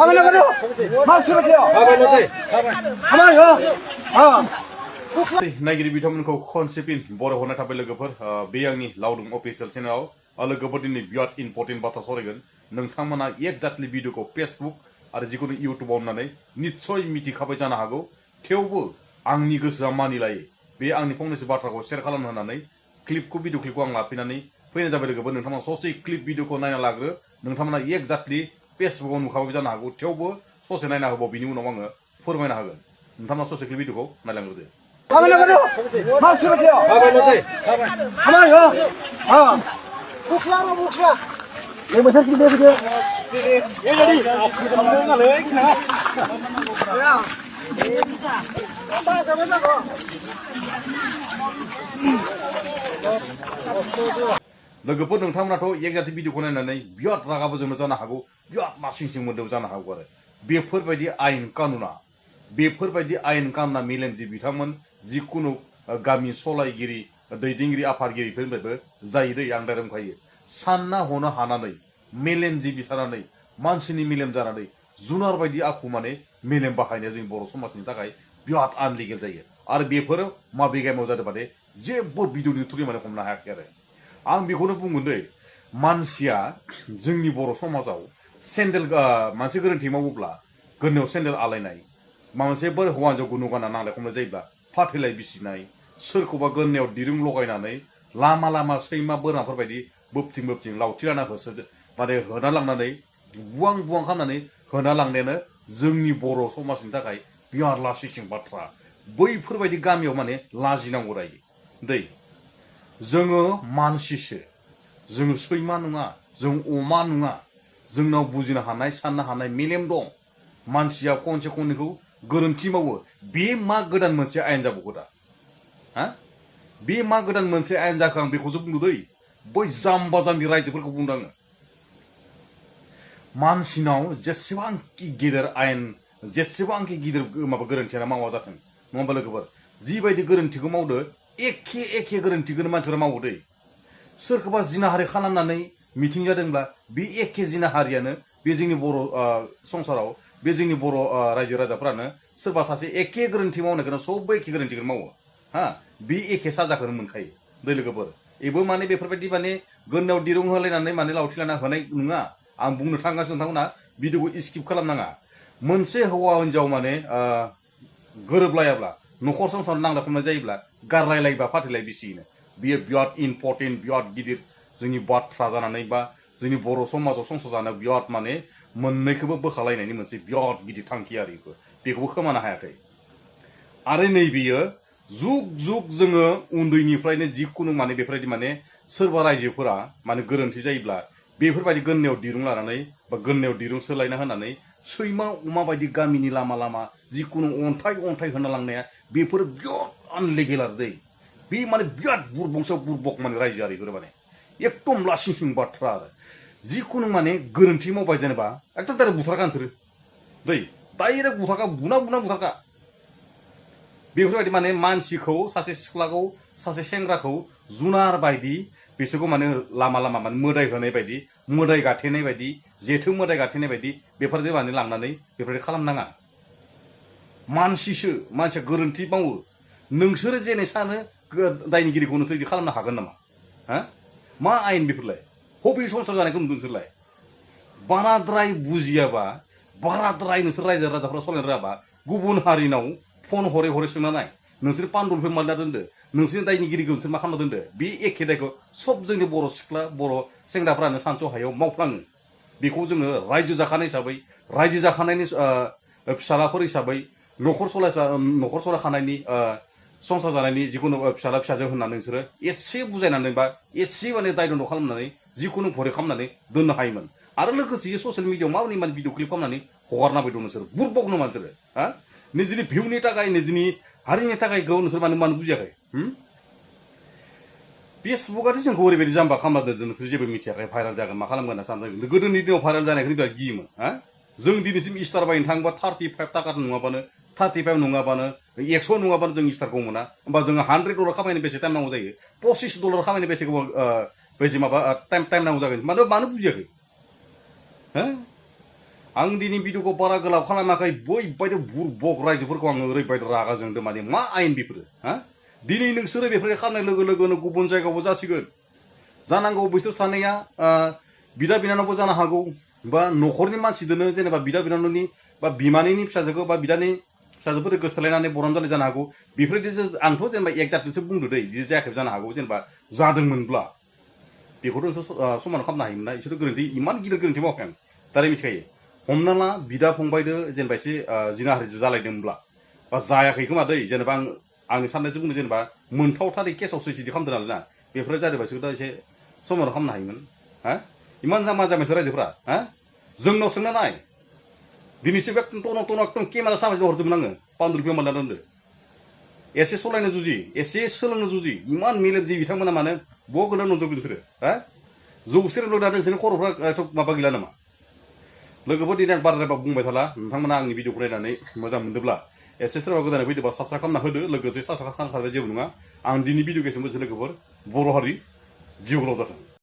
가만 나가려. 막 들어가요. 가만요. नायगिरि बिथांमोनखौ खनसेपिन बर' हरनाय थाबाय लोगोफोर बे आंनि लावदुम अफिसियेल चेनेलाव लोगोफोर दिनै बिराद इम्पर्टेन्ट बाथ्रा सावरायगोन नोंथांमोना एक्जाक्टलि भिडिअखौ फेसबुक आरो जिखुनु इउटुबाव नुनानै निस्सय मिथिखाबाय जानो हागौ थेवबो आंनि गोसोआ मानिलायो बे आंनि फंनैसो बाथ्राखौ शेयार खालामनो होननानै भिडिअ क्लिपखौ आं लाफिननानै फैनाय जाबाय लोगोफोर नोंथांमोना ससे क्लिप भिडिअखौ नायना लाग्रो नोंथांमोना एक्जाक्टलि फेसबुकाव नुखाबाय जानो हागौ थेवबो ससे नायना होबाव बिनि उनाव आङो फोरमायना होगोन नोंथांमोना ससे क्लिप भिडिअखौ नायलांग्रोदो 가만 나가려. 막 들어가요. 가만요. 목사라 목사. 내 뭐지 내 뭐지? 얘들이 뭔가 왜 이렇게 나? 야. लोगोफोर नोंथांमोनाथ' एक्जाक्ट भिडिअखौ नायनानै बिराद रागाबो जोंनो जानो हागौ बिराद मासिं मोन्दों जानो हागौ आरो बेफोरबायदि आयेन कानुना बेफोरबायदि आयेन कानुना मेलेमजिबि बिथांमोन जिखुनु गामि सलायगिरि दैदेनगिरि आफादगिरिफोरनिफ्रायबो जायो दै आं रोंखायो सानना हनो हानानै मेलेमजिबि थानानै मानसिनि मेलेम जानानै जुनार बायदि आखु माने मेलेम बाहायनाया जोंनि बर' समाजनि थाखाय बिराद आनलिगेल जायो आरो बेफोरो माबे गामियाव जादों माने जेबो भिडिअनि थ्रुयै माने हमनो हायाखै आरो आं बेखौनो बुंगोन दै मानसिया जोंनि बर' समाजाव सेन्देल मोनसे गोरोन्थि मावोब्ला गोदोनायाव सेन्देल आलायनाय माबा मोनसे बोर हौवा हिनजाव गुनु गाना नांलाय खमलाय जायोब्ला फाथैलाय बिसिनाय सोरखौबा गोदोनायाव दिरुं लगायनानै लामा लामा सैमा बोरमाफोरबायदि बोबथिं लावथि लाना माने होना लांनानै बुवां खालामनानै होना लांनायानो जोंनि बर' समाजनि थाखाय बिराद लासिं बाथ्रा बैफोरबायदि गामियाव माने लाजिनांगौ रायो दै जोङो मानसिसो जोङो सैमा नङा जों अमा नङा जोंनाव बुजिनो हानाय साननो हानाय मेलेम दं मानसिया खनसे खननैखौ गोरोन्थि मावो बे मा गोदान मोनसे आयेन जाबावगौ दा हा बे मा गोदान मोनसे आयेन जाखो आं बेखौसो बुंदों दै बै जाम्बा जाम्बि रायजोफोरखौ बुंदों आङो मानसिनाव जेसेबांखि गिदिर आयेन जेसेबांखि गिदिर माबा गोरोन्थियानो मावा जाथों नङा होमबा लोगोफोर जिबायदि गोरोन्थिखौ मावदो एखे गोरोन्थिखौनो मानसिफोरा मावो दै सोरखौबा जिनाहारि खालामनानै मिथिं जादोंब्ला बे एखे जिनाहारियानो बे जोंनि बर' संसाराव बे जोंनि बर' रायजो राजाफोरानो सोरबा सासे एखे गोरोन्थि मावनायखौनो सबबो एखे गोरोन्थिखौनो मावो हा बे एखे साजाखौनो मोनखायो दै लोगोफोर बेबो माने बेफोरबायदि माने गोदोनायाव दिरुं होलायनानै माने लावथि लाना होनाय नङा आं बुंनो थांगासिनो नोंथांमोना भिडिअखौ स्किप खालामनाङा मोनसे हौवा हिनजाव माने गोरोबलायाब्ला न'खर संसार नांलाय खमलाय जायोब्ला गारलायलायबा फाथैलाय बिसिनो बियो बिराद इम्पर्टेन्ट बिराद गिदिर जोंनि बाथ्रा जानानै बा जोंनि बर' समाजाव संसार जानायाव बिराद माने मोननैखौबो बोखालायनायनि मोनसे बिराद गिदिर थांखि आरो बेखौबो खोमानो हायाखै आरो नैबेयो जुग जोङो उन्दैनिफ्रायनो जिखुनु माने बेफोरबायदि माने सोरबा रायजोफोरा माने गोरोन्थि जायोब्ला बेफोरबायदि गोदोनायाव दिरुं लानानै बा गोदोनायाव दिरुं सोलायना होनानै सैमा अमा बायदि गामिनि लामा जिखुनु अन्थाइ होना लांनाया बेफोर बिराद आनलिगेल आरो दै बे माने बिराद बुरबक माने रायजोआरिफोर माने एकदम लासिं बाथ्रा आरो जिखुनु माने गोरोन्थि मावबाय जेनेबा एकदम डाइरेक्ट बुथारखा नोंसोरो दै डाइरेक्ट बुथारखा बुना बुथारखा बेफोरबायदि माने मानसिखौ सासे सिख्लाखौ सासे सेंग्राखौ जुनार बायदि बिसोरखौ माने लामा माने मोदाय होनाय बायदि मोदाय गाथेनाय बायदि जेथो मोदाय गाथेनाय बायदि बेफोरदि माने लांनानै बेफोरबायदि खालामनाङा मानसिया गोरोन्थि मावो नोंसोरो जेने सानो दायनिगिरिखौ नोंसोर बिदि खालामनो हागोन नामा हा मा आयेन बेफोरलाय हबि संसार जानायखौ नुदों नोंसोरलाय बाराद्राय बुजियाबा बाराद्राय नोंसोर रायजो राजाफोरा सलायनो रोङाबा गुबुन हारिनाव फन हरै सोंना नाय नोंसोर पान्दुलफोर मालिना दोनदो नोंसोरनि दायनिगिरिखौ नोंसोर मा खालामना दोनदो बे एखे दायखौ सब जोंनि बर' सिख्ला बर' सेंग्राफ्रानो सानस' हायाव मावफ्लाङो बेखौ जोङो रायजो जाखानाय हिसाबै रायजो जाखानायनि फिसालाफोर हिसाबै न'खर सलायखानायनि संसार जानायनि जिखुनु फिसाला फिसाजो होननानै नोंसोरो एसे बुजायनानै बा एसे माने दायदन्द' खालामनानै जिखुनु भरे खालामनानै दोननो हायोमोन आरो लोगोसे ससियेल मिडियायाव माबोरै माने भिडिअ क्लिप खालामनानै हगारना होबाय दं नोंसोर बुरबक नङा नोंसोरो हा निजिनि भिउनि थाखाय निजिनि हारिनि थाखाय नोंसोर मानो बुजियाखै फेसबुकआथ' जोंखौ ओरैबायदि जाम्बा खालामना दोनदों नोंसोर जेबो मिथियाखै भाइरेल जागोन मा खालामगोन होनना सानदों गोदोनि दिनाव भाइरेल जानायखौ बिराद गियोमोन हा जों दिनैसिम स्टार बायनो थाङोबा 35 थाखा नङाबानो 35 नङाबानो 100 नङाबानो जों स्टारखौ मोना होमबा जोङो $100 खामायनो बेसे टाइम नांगौ जायो $25 खामायनो बेसे गोबाव बेसे माबा टाइम नांगौ जागोन मानो बुजियाखै हा आं दिनै भिडिअखौ बारा गोलाव खालामाखै बैबायदि बुरबक रायजोफोरखौ आङो ओरैबायदि रागा जोंदों माने मा आयेन बेफोरो हा दिनै नोंसोरो बेफोरबायदि खालामनाय लोगो लोगोनो गुबुन जायगायावबो जासिगोन जानांगौ बिसोर सानैया बिदा बिनानावबो जानो हागौ बा न'खरनि मानसिदोनो जेनेबा बिदा बिनानावनि बा बिमानैनि फिसाजोखौ बा बिदानि फिसाजोफोरखौ गोसथोलायनानै बरन जानाय जानो हागौ बेफोरबायदि आंथ' जेनेबा एकजाटसो बुंदो दै बिदि जायाखै जानो हागौ जेनेबा जादोंमोनब्ला बेखौथ' समान खालामनो हायोमोन ना इसोर गोरोन्थि इमान गिदिर गोरोन्थि मावाखै आं दारै मिथिखायो हमना ला बिदा फंबायदो जेनेबा एसे जिनाहारि जालायदोंब्ला बा जायाखै खोमा दै जेनेबा आंनि साननायजों बुंनो जेनेबा मोनथावथारै केसावसो बिदि खालामदों नालाय ना बेफोरो जादोंबा दा एसे समान खालामनो हायोमोन हा इमान जामा जामायसो रायजोफ्रा हा जोंनाव सोंना नाय दिनैसिम एकदम एकदम केमेरा सामायजों हरजोबमोन आङो बान्दुल बेमार दोनदो एसे सलायनो जुजि एसे सोलोंनो जुजि इमान मेलेमजिबि बिथांमोना मानो बहा गोदान नंजोबो बिसोरो हा जौ सेरेब लोंनानै नोंसोरनि खर'फ्रा माबा गैला नामा लोगोफोर दिनै आं बाराद्राय बुंबाय थाला नोंथांमोना आंनि भिडिअखौ नायनानै मोजां मोनदोंब्ला एसे सोरबा गोदानै फैदोंबा साबस्क्राइब खालामना होदो लोगोसे साबस्क्राइब खालामखानाय जेबो नङा आं दिनै भिडिअ गेसनो मोनसे लोगोफोर बर' हारि जिउ गोलाव जाथों।